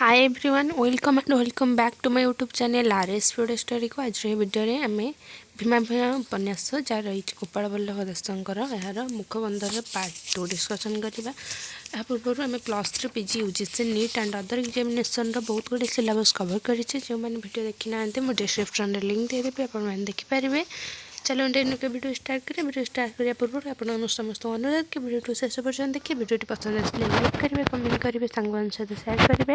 Hi everyone, welcome and welcome back to my YouTube channel R S video ଷ୍ଟୋରିକୁ। ଆଜିର ଏହି ଭିଡ଼ିଓରେ ଆମେ ଭୀମା ଭୂୟାଁ ଉପନ୍ୟାସ, ଯାହା ରହିଛି ଗୋପାଳ ବଲ୍ଲଭ ଦାସଙ୍କର, ଏହାର ମୁଖବନ୍ଧର ପାର୍ଟ 2 ଡିସ୍କସନ୍ କରିବା। ଏହା ପୂର୍ବରୁ ଆମେ +3, PG, UGC, NEET and other ଏକ୍ଜାମିନେସନ୍ର ବହୁତ ଗୁଡ଼ିଏ ସିଲାବସ୍ କଭର୍ କରିଛେ। ଯେଉଁମାନେ ଭିଡ଼ିଓ ଦେଖିନାହାନ୍ତି, ମୁଁ ଡିସ୍କ୍ରିପ୍ସନ୍ରେ ଲିଙ୍କ୍ ଦେଇଦେବି, ଆପଣମାନେ ଦେଖିପାରିବେ। ଚାଲନ୍ତୁ, ଏଇନୁକେ ଭିଡ଼ିଓ ଷ୍ଟାର୍ଟ କରିବା। ଭିଡ଼ିଓ ଷ୍ଟାର୍ଟ କରିବା ପୂର୍ବରୁ ଆପଣମାନଙ୍କୁ ସମସ୍ତଙ୍କୁ ଅନୁରୋଧ କି ଭିଡ଼ିଓଟି ଶେଷ ପର୍ଯ୍ୟନ୍ତ ଦେଖି ଭିଡ଼ିଓଟି ପସନ୍ଦ ଆସିଲେ ଲାଇକ୍ କରିବେ, କମେଣ୍ଟ କରିବେ, ସାଙ୍ଗମାନଙ୍କ ସହିତ ସେୟାର କରିବେ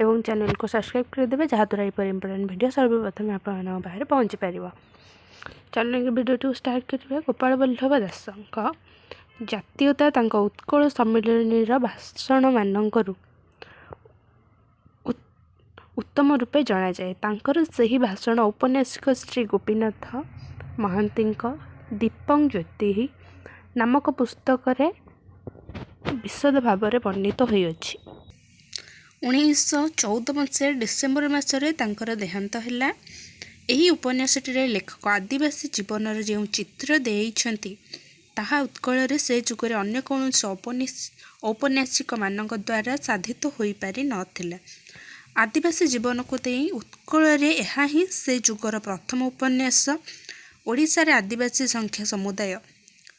ଏବଂ ଚ୍ୟାନେଲକୁ ସବସ୍କ୍ରାଇବ୍ କରିଦେବେ, ଯାହାଦ୍ୱାରା ଏପରି ଇମ୍ପୋର୍ଟାଣ୍ଟ ଭିଡ଼ିଓ ସର୍ବପ୍ରଥମେ ଆପଣମାନଙ୍କ ପାଖରେ ପହଞ୍ଚି ପାରିବ। ଚାଲନ୍ତୁ, ଭିଡ଼ିଓଟିକୁ ଷ୍ଟାର୍ଟ କରିବା। ଗୋପାଳ ବଲ୍ଲଭ ଦାସଙ୍କ ଜାତୀୟତା ତାଙ୍କ ଉତ୍କଳ ସମ୍ମିଳନୀର ଭାଷଣମାନଙ୍କରୁ ଉତ୍ତମ ରୂପେ ଜଣାଯାଏ। ତାଙ୍କର ସେହି ଭାଷଣ ଔପନ୍ୟାସିକ ଶ୍ରୀ ଗୋପୀନାଥ ମହାନ୍ତିଙ୍କ ଦୀପଂ ଜ୍ୟୋତିଃ ନାମକ ପୁସ୍ତକରେ ବିଶଦ ଭାବରେ ବର୍ଣ୍ଣିତ ହୋଇଅଛି। 1914 ମସିହା ଡିସେମ୍ବର ମାସରେ ତାଙ୍କର ଦେହାନ୍ତ ହେଲା। ଏହି ଉପନ୍ୟାସଟିରେ ଲେଖକ ଆଦିବାସୀ ଜୀବନର ଯେଉଁ ଚିତ୍ର ଦେଇଛନ୍ତି, ତାହା ଉତ୍କଳରେ ସେ ଯୁଗରେ ଅନ୍ୟ କୌଣସି ଔପନ୍ୟାସିକମାନଙ୍କ ଦ୍ୱାରା ସାଧିତ ହୋଇପାରି ନ ଥିଲା। ଆଦିବାସୀ ଜୀବନକୁ ନେଇ ଉତ୍କଳରେ ଏହା ହିଁ ସେ ଯୁଗର ପ୍ରଥମ ଉପନ୍ୟାସ। ଓଡ଼ିଶାରେ ଆଦିବାସୀ ସଂଖ୍ୟା ସମୁଦାୟ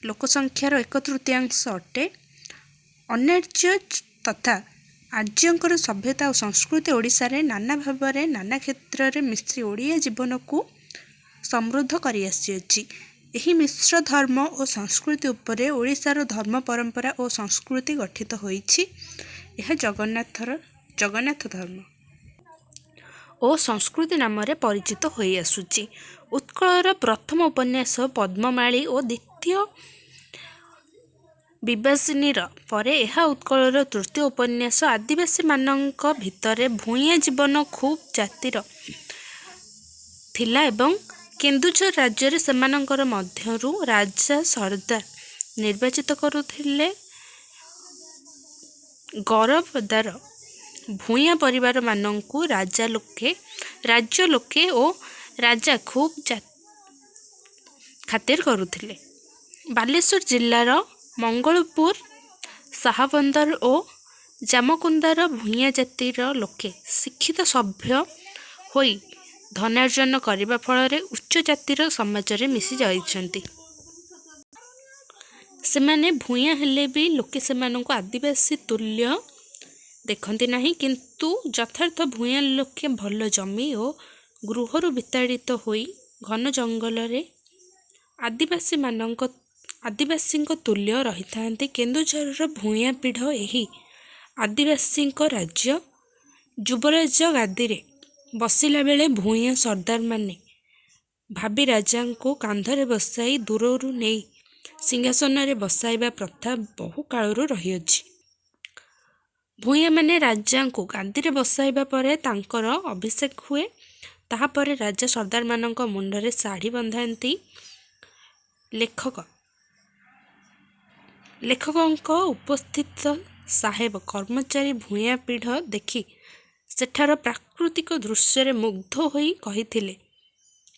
ଲୋକସଂଖ୍ୟାର ଏକ ତୃତୀୟାଂଶ ଅଟେ। ଅନାର୍ଯ୍ୟ ତଥା ଆର୍ଯ୍ୟଙ୍କର ସଭ୍ୟତା ଓ ସଂସ୍କୃତି ଓଡ଼ିଶାରେ ନାନା ଭାବରେ ନାନା କ୍ଷେତ୍ରରେ ମିଶି ଓଡ଼ିଆ ଜୀବନକୁ ସମୃଦ୍ଧ କରିଆସିଅଛି। ଏହି ମିଶ୍ର ଧର୍ମ ଓ ସଂସ୍କୃତି ଉପରେ ଓଡ଼ିଶାର ଧର୍ମ ପରମ୍ପରା ଓ ସଂସ୍କୃତି ଗଠିତ ହୋଇଛି। ଏହା ଜଗନ୍ନାଥ ଧର୍ମ ଓ ସଂସ୍କୃତି ନାମରେ ପରିଚିତ ହୋଇଆସୁଛି। ଉତ୍କଳର ପ୍ରଥମ ଉପନ୍ୟାସ ପଦ୍ମମାଳୀ ଓ ଦ୍ୱିତୀୟ ବିବାସିନୀର ପରେ ଏହା ଉତ୍କଳର ତୃତୀୟ ଉପନ୍ୟାସ। ଆଦିବାସୀମାନଙ୍କ ଭିତରେ ଭୂୟାଁ ଜୀବନ ଖୁବ୍ ଜାତିର ଥିଲା ଏବଂ କେନ୍ଦୁଝର ରାଜ୍ୟରେ ସେମାନଙ୍କର ମଧ୍ୟରୁ ରାଜା ସର୍ଦ୍ଦାର ନିର୍ବାଚିତ କରୁଥିଲେ। ଗରବଦାର ଭୂୟାଁ ପରିବାରମାନଙ୍କୁ ରାଜ୍ୟ ଲୋକେ ଓ ରାଜା ଖୁବ୍ ଖାତିର କରୁଥିଲେ। ବାଲେଶ୍ୱର ଜିଲ୍ଲାର ମଙ୍ଗଳପୁର, ସାହାବନ୍ଦର ଓ ଜାମକୁନ୍ଦାର ଭୂୟାଁ ଜାତିର ଲୋକେ ଶିକ୍ଷିତ ସଭ୍ୟ ହୋଇ ଧନାର୍ଜନ କରିବା ଫଳରେ ଉଚ୍ଚ ଜାତିର ସମାଜରେ ମିଶି ଯାଇଛନ୍ତି। ସେମାନେ ଭୂୟାଁ ହେଲେ ବି ଲୋକେ ସେମାନଙ୍କୁ ଆଦିବାସୀ ତୁଲ୍ୟ ଦେଖନ୍ତି ନାହିଁ। କିନ୍ତୁ ଯଥାର୍ଥ ଭୂୟାଁ ଲୋକେ ଭଲ ଜମି ଓ ଗୃହରୁ ବିତାଡ଼ିତ ହୋଇ ଘନ ଜଙ୍ଗଲରେ ଆଦିବାସୀଙ୍କ ତୁଲ୍ୟ ରହିଥାନ୍ତି। କେନ୍ଦୁଝରର ଭୂୟାଁ ପୀଢ଼ ଏହି ଆଦିବାସୀଙ୍କ ରାଜ୍ୟ। ଯୁବରାଜ ଗାଦିରେ ବସିଲାବେଳେ ଭୂୟାଁ ସର୍ଦ୍ଦାରମାନେ ଭାବୀ ରାଜାଙ୍କୁ କାନ୍ଧରେ ବସାଇ ଦୂରରୁ ନେଇ ସିଂହାସନରେ ବସାଇବା ପ୍ରଥା ବହୁ କାଳରୁ ରହିଅଛି। ଭୂୟାଁମାନେ ରାଜାଙ୍କୁ ଗାଦିରେ ବସାଇବା ପରେ ତାଙ୍କର ଅଭିଷେକ ହୁଏ। ତାହାପରେ ରାଜା ସର୍ଦ୍ଦାରମାନଙ୍କ ମୁଣ୍ଡରେ ଶାଢ଼ୀ ବନ୍ଧାନ୍ତି। ଲେଖକଙ୍କ ଉପସ୍ଥିତ ସାହେବ କର୍ମଚାରୀ ଭୂୟାଁ ପୀଢ଼ ଦେଖି ସେଠାର ପ୍ରାକୃତିକ ଦୃଶ୍ୟରେ ମୁଗ୍ଧ ହୋଇ କହିଥିଲେ,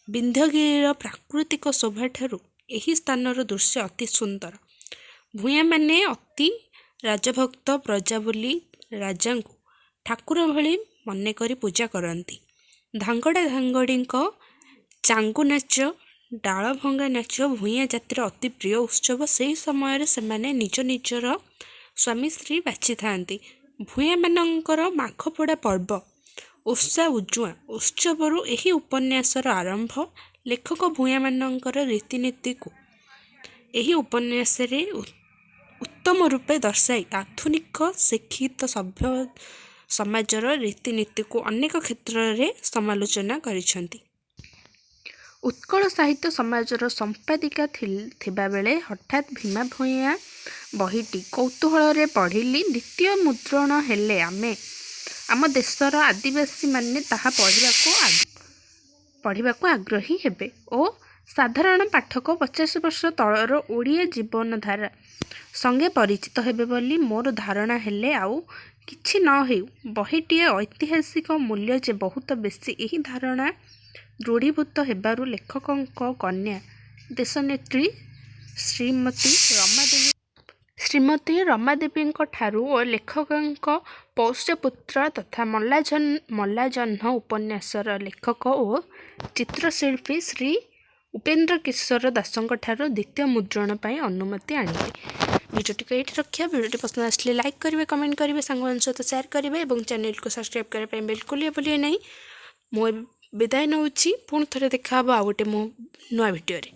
"ବିନ୍ଧ୍ୟଗିରିର ପ୍ରାକୃତିକ ଶୋଭାଠାରୁ ଏହି ସ୍ଥାନର ଦୃଶ୍ୟ ଅତି ସୁନ୍ଦର। ଭୂୟାଁମାନେ ଅତି ରାଜଭକ୍ତ ପ୍ରଜା ବୋଲି ରାଜାଙ୍କୁ ଠାକୁର ଭଳି ମନେକରି ପୂଜା କରନ୍ତି। ଧାଙ୍ଗଡ଼ା ଧାଙ୍ଗଡ଼ୀଙ୍କ ଚାଙ୍ଗୁ ନାଚ, ଡାଳଭଙ୍ଗା ନାଚ ଭୂୟାଁ ଜାତିର ଅତି ପ୍ରିୟ ଉତ୍ସବ। ସେହି ସମୟରେ ସେମାନେ ନିଜ ନିଜର ସ୍ୱାମୀ ସ୍ତ୍ରୀ ବାଛିଥାନ୍ତି। ଭୂୟାଁମାନଙ୍କର ମାଘପୋଡ଼ା ପର୍ବ ଓଷା ଉଜୁଆଁ ଉତ୍ସବରୁ ଏହି ଉପନ୍ୟାସର ଆରମ୍ଭ। ଲେଖକ ଭୂୟାଁମାନଙ୍କର ରୀତିନୀତିକୁ ଏହି ଉପନ୍ୟାସରେ ଉତ୍ତମ ରୂପେ ଦର୍ଶାଇ ଆଧୁନିକ ଶିକ୍ଷିତ ସଭ୍ୟ ସମାଜର ରୀତିନୀତିକୁ ଅନେକ କ୍ଷେତ୍ରରେ ସମାଲୋଚନା କରିଛନ୍ତି। ଉତ୍କଳ ସାହିତ୍ୟ ସମାଜର ସମ୍ପାଦିକା ଥିବାବେଳେ ହଠାତ୍ ଭୀମା ଭୂୟାଁ ବହିଟି କୌତୂହଳରେ ପଢ଼ିଲି। ଦ୍ୱିତୀୟ ମୁଦ୍ରଣ ହେଲେ ଆମ ଦେଶର ଆଦିବାସୀମାନେ ତାହା ପଢ଼ିବାକୁ ଆଗ୍ରହୀ ହେବେ ଓ ସାଧାରଣ ପାଠକ 50 ବର୍ଷ ତଳର ଓଡ଼ିଆ ଜୀବନଧାରା ସଙ୍ଗେ ପରିଚିତ ହେବେ ବୋଲି ମୋର ଧାରଣା। ହେଲେ ଆଉ କିଛି ନ ହେଉ, ବହିଟିର ଐତିହାସିକ ମୂଲ୍ୟ ଯେ ବହୁତ ବେଶୀ, ଏହି ଧାରଣା ଦୃଢ଼ୀଭୂତ ହେବାରୁ ଲେଖକଙ୍କ କନ୍ୟା ଦେଶନେତ୍ରୀ ଶ୍ରୀମତୀ ଶ୍ରୀମତୀ ରମାଦେବୀଙ୍କ ଠାରୁ ଓ ଲେଖକଙ୍କ ପୌଷ୍ୟ ପୁତ୍ର ତଥା ମଲାଜହ୍ନ ଉପନ୍ୟାସର ଲେଖକ ଓ ଚିତ୍ରଶିଳ୍ପୀ ଶ୍ରୀ ଉପେନ୍ଦ୍ର କିଶୋର ଦାସଙ୍କ ଠାରୁ ଦ୍ୱିତୀୟ ମୁଦ୍ରଣ ପାଇଁ ଅନୁମତି ଆଣିଲେ। ଭିଡ଼ିଓଟିକୁ ଏଇଠି ରଖିବା। ଭିଡ଼ିଓଟି ପସନ୍ଦ ଆସିଲେ ଲାଇକ୍ କରିବେ, କମେଣ୍ଟ କରିବେ, ସାଙ୍ଗମାନଙ୍କ ସହିତ ସେୟାର କରିବେ ଏବଂ ଚ୍ୟାନେଲକୁ ସବସ୍କ୍ରାଇବ୍ କରିବା ପାଇଁ ବିଲକୁଲ ଭୁଲିବେ ନାହିଁ। ମୁଁ ଏବେ ବିଦାୟ ନେଉଛି। ପୁଣି ଥରେ ଦେଖା ହେବ ଆଉ ଗୋଟେ ମୋ ନୂଆ ଭିଡ଼ିଓରେ।